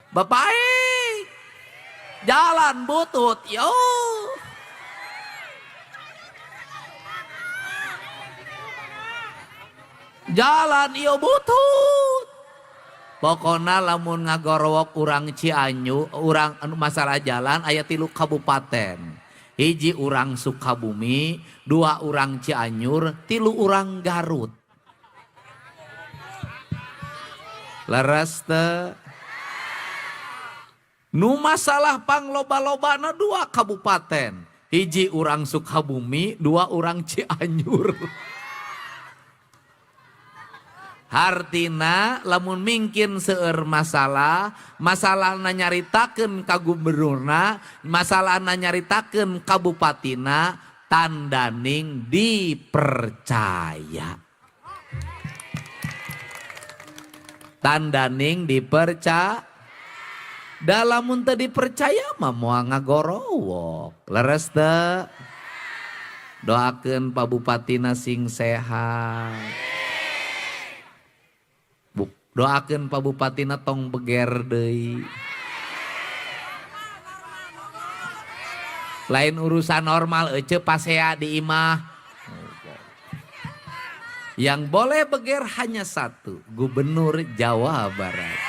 Bapak jalan butut yo. Jalan iyo butut. Pokona lamun ngagorowok urang Cianjur, urang anu masalah jalan aya 3 kabupaten. 1 urang Sukabumi, 2 urang Cianjur, 3 urang Garut. Leres teu? Nu masalah pangloba-lobana 2 kabupaten. 1 urang Sukabumi, 2 urang Cianjur. Hartina lamun mingkin seueur masalah, masalahna nyaritakeun ka gubernurna, masalahna nyaritakeun ka bupatina, tandaning dipercaya. Tandaning dipercaya. Dalamun teu dipercaya mah moal ngagorowok. Leres teu? Doakeun Pak Bupatina sing sehat. Doakeun Pak Bupatina tong beger deui. Lain urusan normal ece pasea di imah. Yang boleh beger hanya 1, Gubernur Jawa Barat.